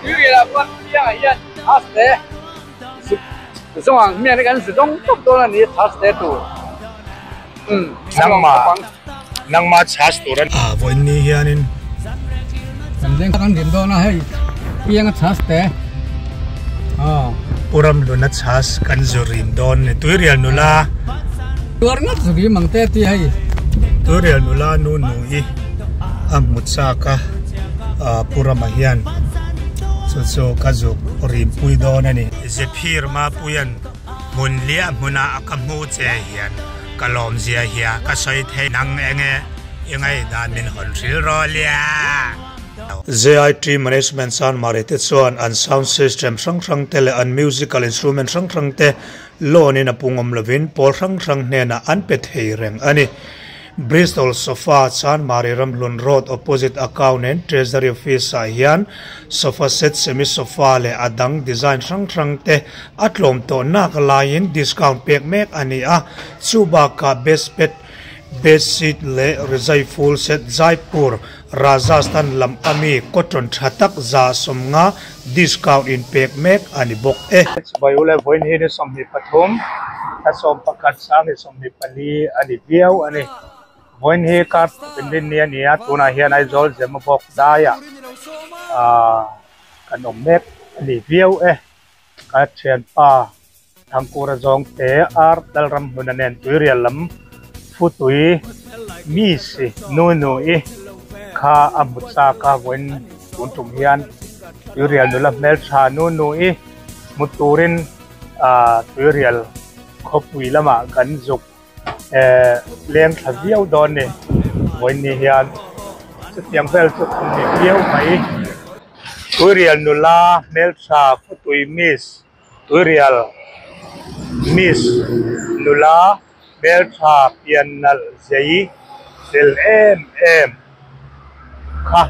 Tuirial ah chuan piangah hian Thursday zawng ang hmiang te kan zu dawng tawp dawn a ni Thursday tur. Umm Nangmah nangmah chhas tur a. Ah vawiin ni hianin. Kan leng kan rim dawn a hei pianga chhas te aw. Pu Ramhluna chhas kan zu rim dawn ni Tuirial nula. Tuar ngat zu rim ang te ti hei. Tuirial nula nu nu i a hmu chak a ah Pu Rama hian chu chu ka zu rim pui dawn a ni. Zephir Mapuia'n hmun liah hmuna a ka hmu che hian ka lawm zia hia ka sawi thei nang enge i ngaihdan min hawn hril rawh lia. JIT Management Chanmari te chuan an sound system hrang hrang te leh an musical instrument hrang hrang te loan in a pungawm lovin pawl hrang hrang hnenah an pe thei reng a ni. Bristol Sofa Chanmari Ramhlun Road opposite Account and Treasury Office ah hian sofa set, semi sofa leh a dang design hrang hrang te a tlawm tawh nak laiin discount pek mek a ni a, chu bakah best bed, bed sheet leh rizai full set Jaipur, Rajasthan lam ami cotton tha tak 150 discount in pek mek a ni bawk e. Chibai ule vawiin hi ni 23 thla 11 sang 24 a ni viau a ni. Vawiin hi kar inrin ni a ni a, tunah hian Aizawl Zemabawk daiah aaa kan awm mek a ni viau e. Ka thianpa Thangkura zawng te ar Lalram hmuna nen tuirial lam Futui mi si nu nu i kha a hmu chak a, vawiin tun tum hian tuirial nula hmeltha nu nu i hmu turin aaa tuirial khawpui lamah kan zuk eh leng thla viau dawn ni vawiin ni hian chutiang vel chu kan ni viau mai tuirial nula hmeltha Futui miss tuirial miss nula hmeltha pian nalh zei fel em em kha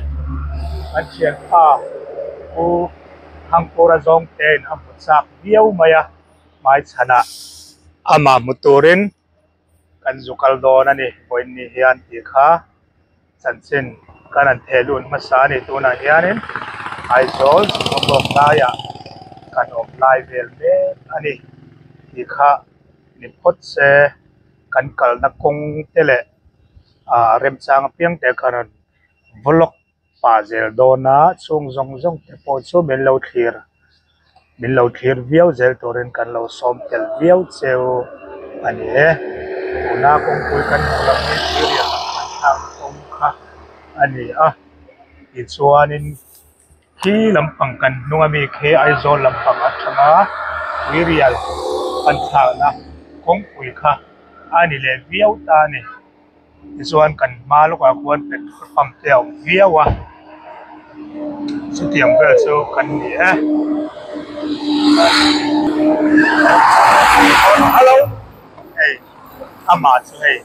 an thianpa pu Thangkura zawng tein a hmu chak viau mai a. Hmaichhanah amah hmu turin kan zu kal dawn a ni. Vawiin ni hian tih kha chanchin kan han theh lut hmasa a ni. Tunah hianin Aizawl Zimawbawk laiah kan awm lai vel mek a ni tih kha ni phawt se kan kalna kawng te leh ah remchang apiang te kha rawn vlog pah zel dawn a chhung zawng zawng te pawh chu min lo thlir min lo thlir viau zel turin kan lo sawm tel viau cheu a ni e tuna kawngpui kan hmuh lam hi thirial lam kan thlak kawng kha a ni a tichuanin khi lampang kan hnung ami khi Aizawl lampang atanga tuirial kan thlakna kawngpui kha a ni leh viau ta a ni. Tichuan kan hma lawkah khuan petrol pump te a awm viau a chutiang vel chu kan ni e hello hei amah chu hei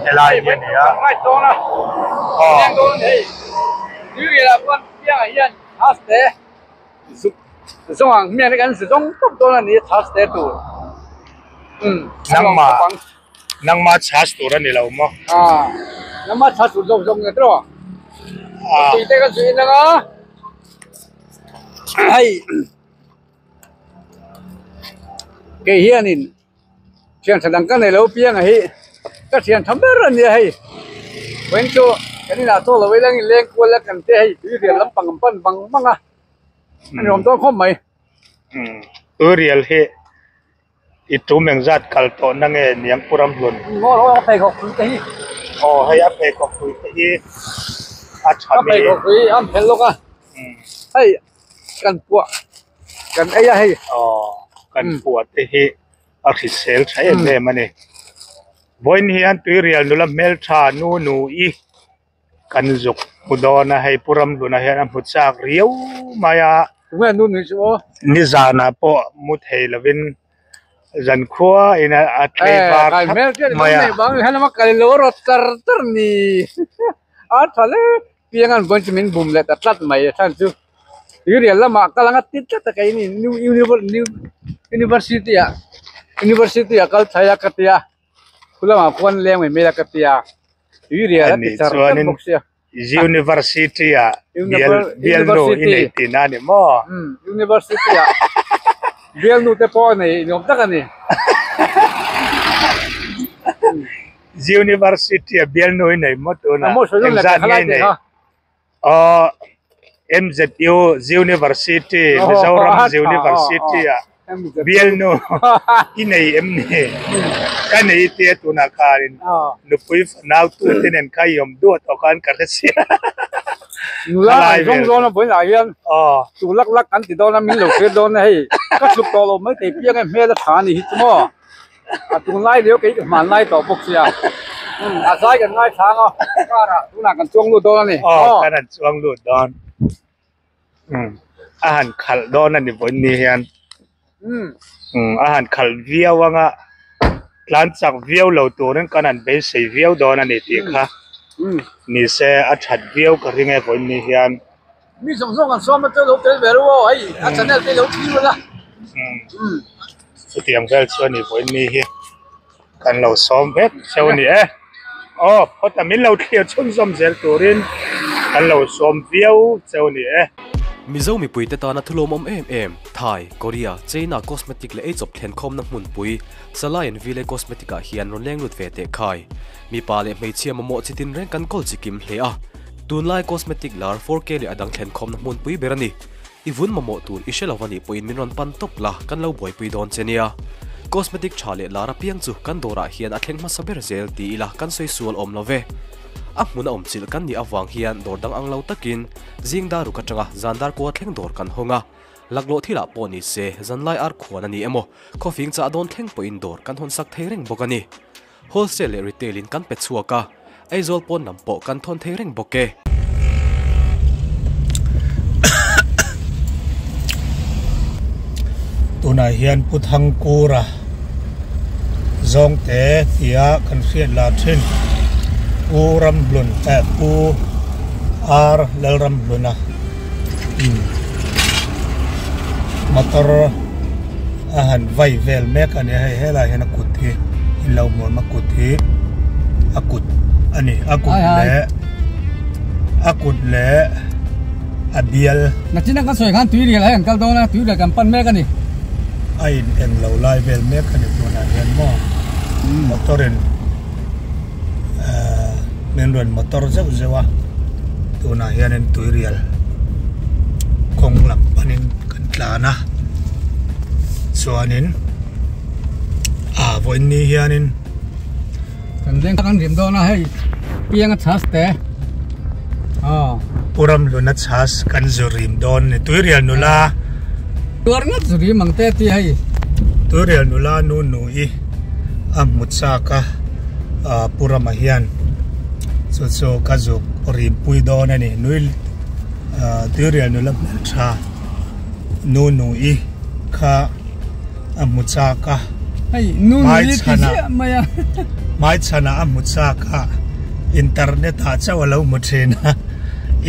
helai hi a ni a nangmah. Nangma chhas tur a ni lo maw? A, nangma chhas tur zawk zawk ni tawh. A. Tui te ka zui nang a. Hei. Kei hianin thian tha dang ka nei lo piang a hi. Ka thian tha ber a nia hei. Vawiin chu kan inah chaw lo ei langin leng kual a kan te hei tui rial lampang an pan bang bang a. A nuam dawn khawp mai. Umm tui rial hi. I tum engzat kal tawh na nge niang Pu Ramhlun? Aw a pheikhawk pui te hi. Aw hei a pheikhawk pui te hi a tha mi. A pheikhawk pui a phelh lawk a. Hei kan puah kan ei a hei. Aw kan puah te hi a hrisel tha em em a ni. Vawiin hian Tuirial nula hmeltha nu nu i kan zuk hmu dawn a hei Pu Ramhluna hian a hmu chak riau mai a nizanah pawh mu thei lovin zankhua in a tlei var thak mai a. Khulamah khuan leng mai mai la ka tia. Tui rial a ti char char bawk sia. University ah bial bialnu i nei tihna a ni maw? Umm University ah bialnu te pawh a nei nuam tak a ni. University ah bialnu i nei maw tunah engzat nge i nei? Aw MZU University Mizoram University ah bialnu i nei em ni? Ka nei tia tunah khanin nupui fanau tu te nen kha i awm duah tawh khan ka hre sia. Nula kan zawng dawn a vawiinah hian tu lak lak kan ti dawn a min lo hriat dawn a hei ka tluk tawh lo mai thei piang e hmel a tha a ni hi chu maw. A tunlai lio kei ka hmanlai tawh bawk sia. A zai kan ngaithla ang a, car ah tunah kan chuang lut dawn a ni. Aw, kan han chuang lut dawn. Umm, a han khalh dawn a ni vawiin ni hian. Umm, a han khalh viau ang a, tlan chak viau lo turin kan han beisei viau dawn a ni tih kha ni se a that viau ka ring e vawiin ni hian. Mi zawng zawng kan sawm a chu lo tel ve ru aw hei a channel te lo thlir ula. Umm chutiang vel chu a ni vawiin ni hi kan lo sawm vek cheu a ni e. Aw phawt a min lo thlir chhunzawm zel turin kan lo sawm viau cheu a ni e. Mizo mipuite tana thulawmawm em em, Thai, Korea, China cosmetic leh eichawp thlenkhawmna hmunpui, Salai and Ville Cosmetic ah hian rawn leng lut ve teh khai. Mipa leh hmeichhia mamawh chi tin reng kan kawl chi kim hle a. Tunlai cosmetic lar 4K leh a dang thlenkhawmna hmunpui ber a ni. I vun mamawh tur i hre lo a nih pawhin min rawn pan tawp la, kan lo buaipui dawn che nia. Cosmetic tha leh lar apiang chu kan dawrah hian a thleng hmasa ber zel ti ila kan sawi sual awm lo ve. A hmun a awm chilh kan nih avang hian dawr dang ang lo takin zing dar ruk atanga zan dar kua thleng dawr kan hawng a. Laklawh thilah pawh ni se zanlai ar khuan a ni emaw khawfing chah dawn thleng pawhin dawr kan hawn sak thei reng bawk a ni. Wholesale leh retail in kan pe chhuak a, Aizawl pawn lam pawh kan thawn thei reng bawk e. Tunah hian Pu Thangkura Zawngte tia kan hriat lah thin Pu Ramhlun eh Pu R Lalramhluna motor a han vai vel mek a ni a hei helai hian a kut hi in lo hmuam a kut hi a kut a ni a kut leh a kut leh a bial nachin a kan sawi khan tui rial hei an kal dawn a tui rial kan pan mek a ni a in eng lo lai vel mek a ni tunah hian maw motor in eh min rawn motor zeuh zeuh a tunah hianin tui rial kawng lam panin kan tlan a chuanin ah vawiin ni hianin kan leng kan rim dawn a hei piang a chhas te aw Pu Ramhluna chhas kan zu rim dawn a ni tuirial nula tuar ngat zu rim ang te ti hei tuirial nula nu nu i a hmu chak a ah Pu Rama hian chu chu ka zuk rim pui dawn a ni nui ah tuirial nula hmeltha nu nu i kha a hmu chak a hei nu nu i ti ziah mai a hmai chhanah a hmu chak a internet ah chauh a lo hmu thin a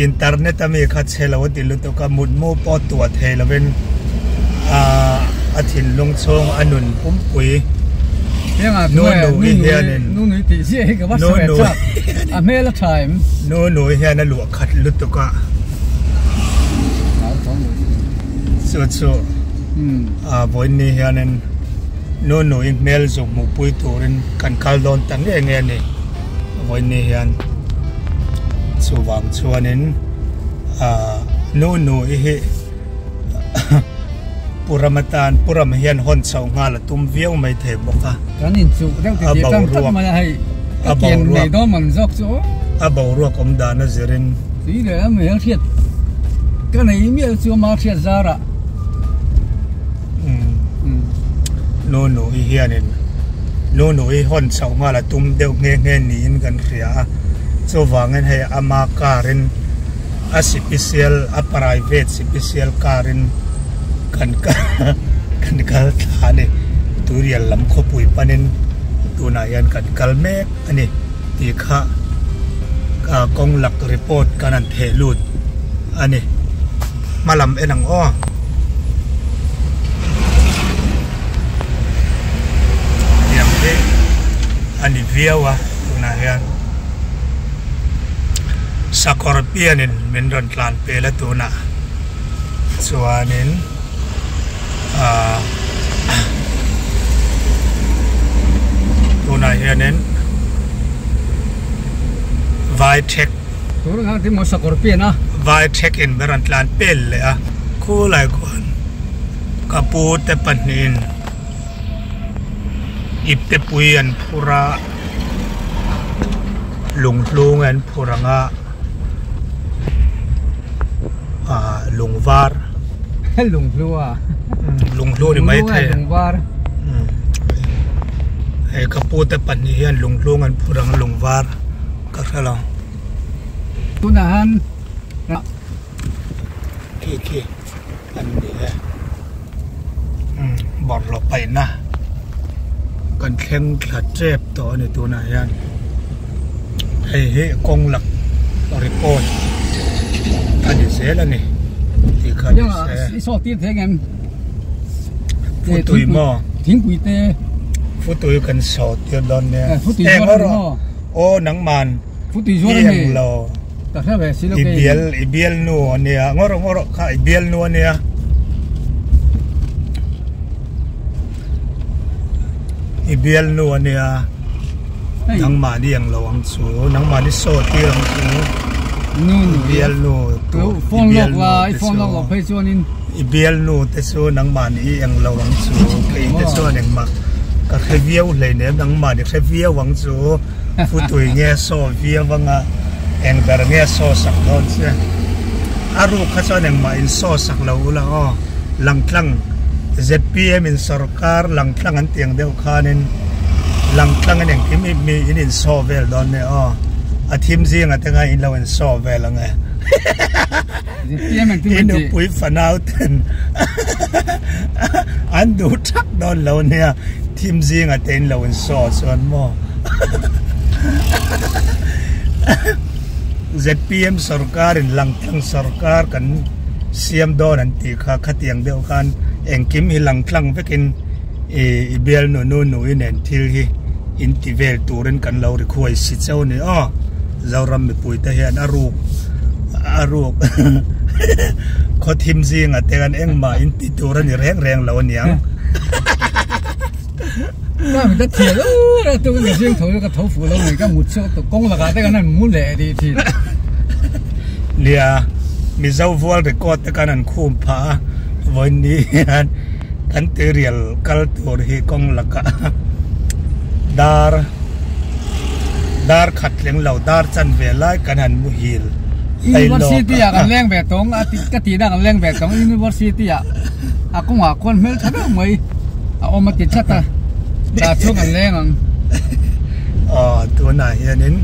internet a mi kha chhe lo a ti lutuk a mutmu pawh tuah thei lovin ah a thinlung chhung a nun pumpui nu nu i hianin nu nu i tih ziah hi ka va sawi chak a hmel a tha em nu nu i hian a luah khat lutuk a chu chu a vawiin ni hianin nu nui hmel zu hmuhpui turin kan kal dawn ta nge nge a ni vawiin ni hian chuvang chuanin ah nu nui hi Pu Rama tan Pu Rama hian hawn chhoh nghal a tum viau mai thei bawk a kan inchuh deuh ti tih tang tlat mai a hei ka kian nei dawn man zawk chu aw a boruak awm dan a zirin tui leh a hmel hriat ka nei mial chu ama hriat zarah umm nu nu i hianin nu nu i hawn chhoh nghal a tum deuh nghe nghe niin kan hria a chuvangin hei ama car in a sipisial a private sipisial car in kan kan kal thla a ni tuirial lam khawpui panin tunah hian kan kal mek a ni tih kha kawng lak report kan han theh lut a ni hma lam en ang aw. Tiang hi a ni viau a tunah hian. Sakawr pianin min rawn tlan pel a tunah chuanin ah tunah hianin vai thek vai thek in min rawn tlan pel leh a khulai khuan ka pu te pahnihin ipte pui an phur a. Lunghlung an phur ang a ah lungvar lunghlu a lunghlu ni mai thei lungvar hei ka pu te pahnih hian lunghlung an phur ang a lungvar ka hre lo tunah han khi khi an ni e bawlhhlawh paihna kan thleng thla tep tawh a ni tunah hian hei hi kawng lak report a ni zel a ni tih kha ni se futui maw futui kan saw tir dawn nia eng erawh aw nangman i englo. I bial i bialnu a nia ngaw rawh ngaw rawh kha i bialnu a nia i bialnu a nia nangmahni ang lo ang chu nangmahni saw tir ang chu i bialnu tur i bialnu te chu i bialnu te chu nangmahni i ang lo ang chu kei te chuan engmah ka hre viau hleinem nangmahni hre viau ang chu. Futui nge saw viau anga eng ber nge saw sak dawn che? A ruk kha chuan engmah in saw sak lo ula aw. Langtlang zpm in sorkar langtlang an tiang deuh khanin langtlang in engkim i mi in in saw vel dawn nia aw. A thim zinga te khan in lo in saw vel ang e. I nupui fanau ten an duh thak dawn lo nia thim zinga te in lo in saw chuan maw zpm sorkar in langtlang sorkar kan siam dawn an tih kha khatiang deuh khan engkim hi langtlang vekin i bialnu nu nui nen thil hi in ti vel turin kan lo rikhuai si cheu a ni aw. Zoram mipui te hian a ruk a ruk khaw thim zinga te khan engmah in ti tur a ni reng reng lo aniang. Ka mi ta thial ur a tu ka zing tho ka tho fu lo mai ka mut chhuak tawh kawng lakah te khan an mu leh tih thin. Nia Mizo vual record te khan an khum phah a vawiin ni hian kan tuirial kal tur hi kawng lakah dar Dar khat leng lo dar chan ve lai kan han muhil hlei lawk a. University ah kan leng ve tawng a ka tih na kan leng ve tawng University ah a kawngah khuan hmel tha deuh mai a awm a ti tlat a tah chuan kan leng ang. Aw tunah hianin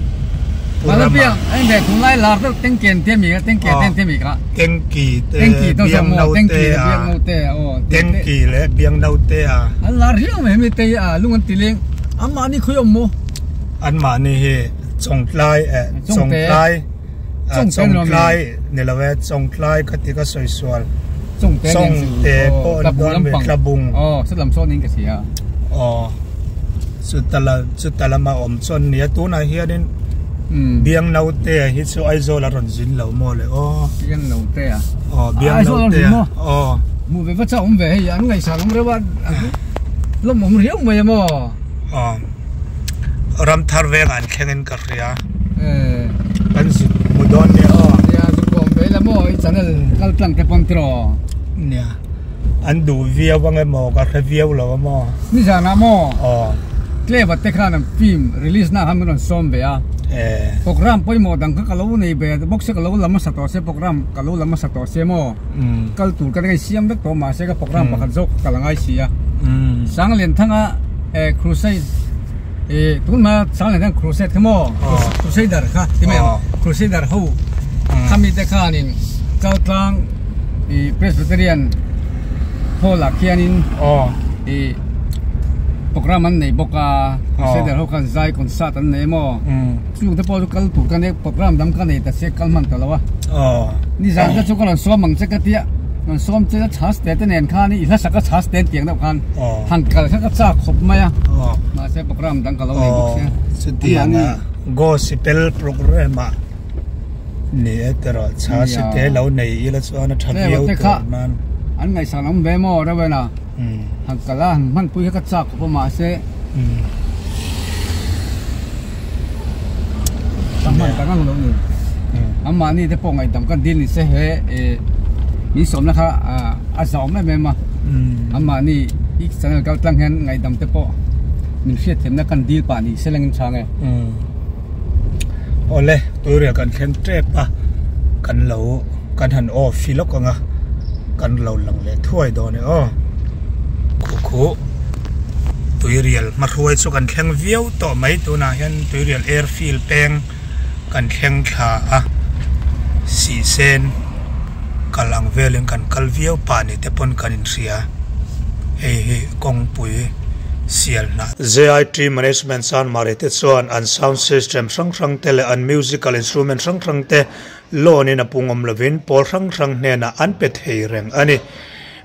Pu Rama. Piang a in ve thung lai lar deuh tengken te mi kha tengke ten te mi kha. Tengki te biang no te a tengki leh biang no te a. An lar riau mai hemi te hi a lung an ti leng an mahni khawi awm maw. An mahni hi chawngtlai eh chawngtlai chawngtlai ni lo e chawngtlai kha ti ka sawi sual chawngte pawh an dawn mai tlabung aw chutala chutalama awm chuan nia tunah hianin biang naute hi chu Aizawl a rawn zin lo maw le aw biang naute a aw biang naute a aw hmuh ve va chak awm ve hei an ngaihsan awm reuh a lawm awm riau mai a maw aw Ramthar vengah an thleng in ka hria kan zuk hmu dawn nia aw nia zuk awm ve ila maw i channel kal tlang te pawn tiraw nia an duh viau ang emaw ka hre viau lo a maw nizanah maw aw Clever te khan an film release na khan min rawn sawm ve a program pawimawh dang kha ka lo nei ve bawk se ka lo la hmasa tawh se program ka lo la hmasa tawh se maw kal tur ka ngai siam vek tawh mahse ka program pakhat zawk ka la ngai si a Sanglianthanga crusade tun hma Sanglianthanga crusade kha maw crusader kha ti mai ang crusader ho khami te khanin kaltlang Presbyterian hall ah khianin program an nei bawk a crusader ho khan zai concert an nei maw chung te pawh chu kal tur ka nia program dang ka nei ta se kal hman ta lo a nizan te chu ka rawn sawm ang che ka tia rawn sawm che a chhas te te nen khan i hlasak a chhas te tiang deuh khan han kal kha ka chak khawp mai a mahse program dang ka lo nei bawk sia chutianga gospel program ah. Ni e tiraw chhasi te lo nei ila chuan a tha viau tur nan. An ngaihsan awm ve maw Reuben a? Han kal a, han hmanpui kha ka chak khawp a mahse ka hman ta ngang lo ni. Anmahni te pawh ngaihdam ka dil ni se he min sawmna kha a zahawm em em a. Anmahni i channel kal tlang hian ngaihdam te pawh min hriatthiamna kan dil pah ni se lengin chhang e. Awle, tuirial kan thleng tep a, kan lo kan han off hi lawk ang a, kan lo lang leh thuai dawn e aw. Khu khu tuirial hmahruai chu kan thleng viau tawh mai tunah hian tuirial airfield peng kan thleng thla a, sihsen kal ang velin kan kal viau pah ni te pawn kan inhria, hei hi kawngpui sial hnah. JIT Management Chanmari te chuan an sound system hrang hrang te leh an musical instrument hrang hrang te loan in a pungawm lovin pawl hrang hrang hnenah an pe thei reng a ni.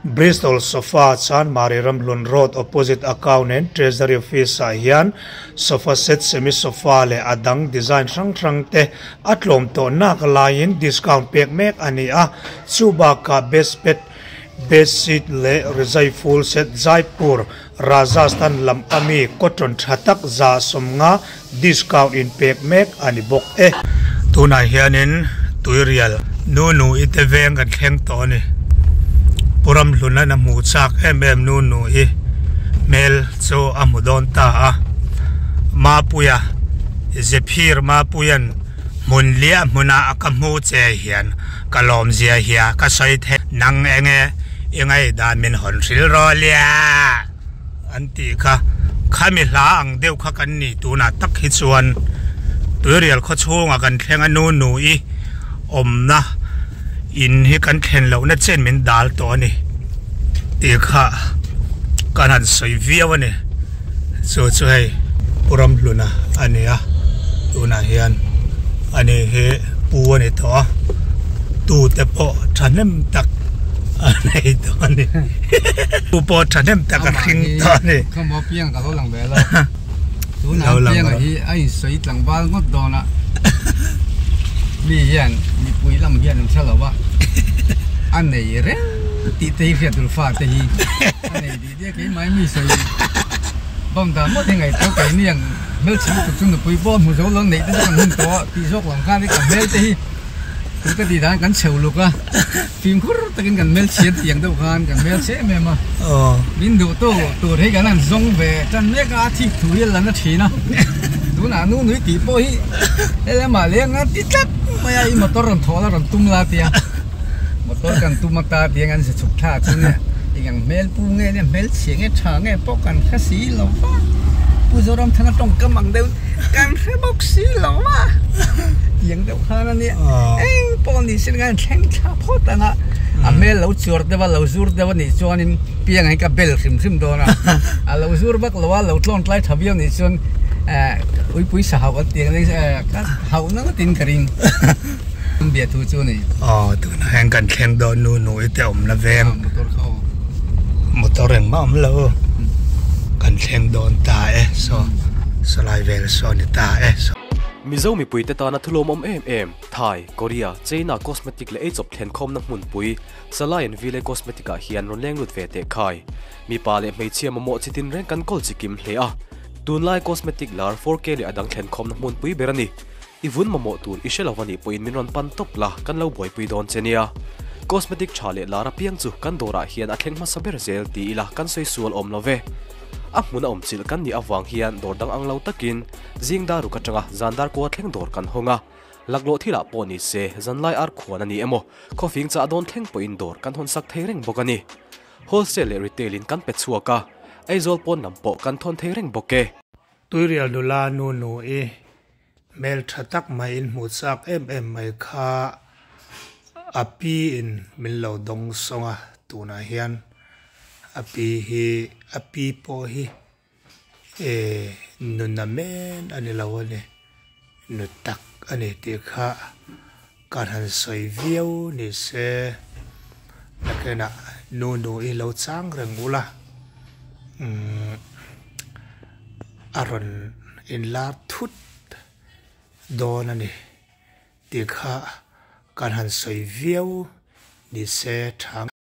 Bristol Sofa Chanmari Ramhlun Road opposite Account and Treasury Office ah hian sofa set, semi sofa leh a dang design hrang hrang te a tlawm tawh nak laiin discount pek mek a ni a, chubakah best bed, Bedsheet leh rizai full set Jaipur, Rajasthan lam ami cotton tha tak 150 discount in pek mek a ni bawk e. Tunah hianin Tuirial nu nu i te veng kan thleng tawh a ni. Pu Ramhlun-a'n a hmuh chak em em nu nu i hmel chu a hmu dawn ta a. Mapuia, Zephir Mapuia'n hmun liah hmunah a ka hmu che hian Ka lawm zia hia ka sawi thei nang enge i ngaihdan min hawn hril rawh lia an tih kha khami hla ang deuh kha kan nih tunah tak hi chuan tuirial khaw chhungah kan thleng a nu nu i awmna in hi kan thlen lohna chen min dal tawh a ni tih kha kan han sawi viau a ni chu chu hei Pu Ramhluna a ni a tunah hian ani hi. Pu a ni tawh a, tute pawh thahnem tak a nei tawh a ni. Pu pawh thahnem tak a hring tawh a ni. Khawmaw piang ka lo lang ve lo. Tunah pianga hi a insawi tlangval ngawt dawn a. Mi hian mipui lam hian an hre lo a, a nei reng tih te hi hriat tur fate hi a nei dih dih a keimah hi mi sawi bawm dan ngawt hi ngaihtuah keini ang. Hmelchhe lutuk chu nupui pawh hmu zo lo neih te chu kan hun tawh a tih zawk lam khan ka hmel te hi chu ka tih dan kan chheu luk a fimkhur takin kan hmel chhiat tiang deuh khan kan hmel chhe em em a min duh tu tur hi kan han zawng ve tan mek a a thik thu hi a la na thin a tunah nu nui tih pawh hi helamah leng a ti tlat mai a i motor rawn thawh la rawn tum la tia motor kan tum ata tiang an se chhuk thla chu nia Eng hmel pu nge nia hmel chhia nge tha nge pawh kan hre si lo va, Pu Zoramthanga tawngkam ang deuh kan hre bawk si lo va, tiang deuh khan a nia eng pawh ni se ngai thleng thla phawt ang a, a hmel lo chuar deuh a lo zur deuh a nih chuanin piang hi ka bel hrim hrim dawn a, a lo zur vak lo a lo tlawn tlai tha viau nih chuan uipui sa hauh an tih ang ka hauh na ngawtin ka ring. Bia thu chu ni. Aw tunah hian kan thleng dawn nu nu i te awmna veng. Motor kha aw. Motor engmah awm lo. Kan thleng dawn ta e so sawlai vel saw ni ta e. Mizo mipuite tana thulawmawm em em, Thai, Korea, China cosmetic leh eichawp thlenkhawmna hmunpui, Salai and Ville Cosmetic ah hian rawn leng lut ve teh khai. Mipa leh hmeichhia mamawh chi tin reng kan kawl chi kim hle a. Tunlai cosmetic lar 4K leh a dang thlenkhawmna hmunpui ber a ni. I vun mamawh tur i hre lo a nih pawhin min rawn pan tawp la, kan lo buaipui dawn che nia. Cosmetic tha leh lar apiang chu kan dawrah hian a thleng hmasa ber zel ti ila kan sawi sual awm lo ve. A hmun a awm chilh kan nih avang hian dawr dang ang lo takin zing dar ruk atanga zan dar kua thleng dawr kan hawng a. Laklawh thilah pawh ni se zanlai ar khuan a ni emaw khawfing chah dawn thleng pawhin dawr kan hawn sak thei reng bawk a ni. Wholesale leh retail in kan pe chhuak a, Aizawl pawn lam pawh kan thawn thei reng bawk e. Tuirial nula nu nu i Hmel tha tak mai in hmuh chak em em mai kha a pi in min lo dawng sawng a tunah hian a pi hi a pi pawh hi eh nuna men a ni lo a ni nu tak a ni tih kha ka han sawi viau ni se nakinah nu nu i lo chang reng ula umm. A rawn inlar thut dawn a ni tih kha kan han sawi viau ni se tha.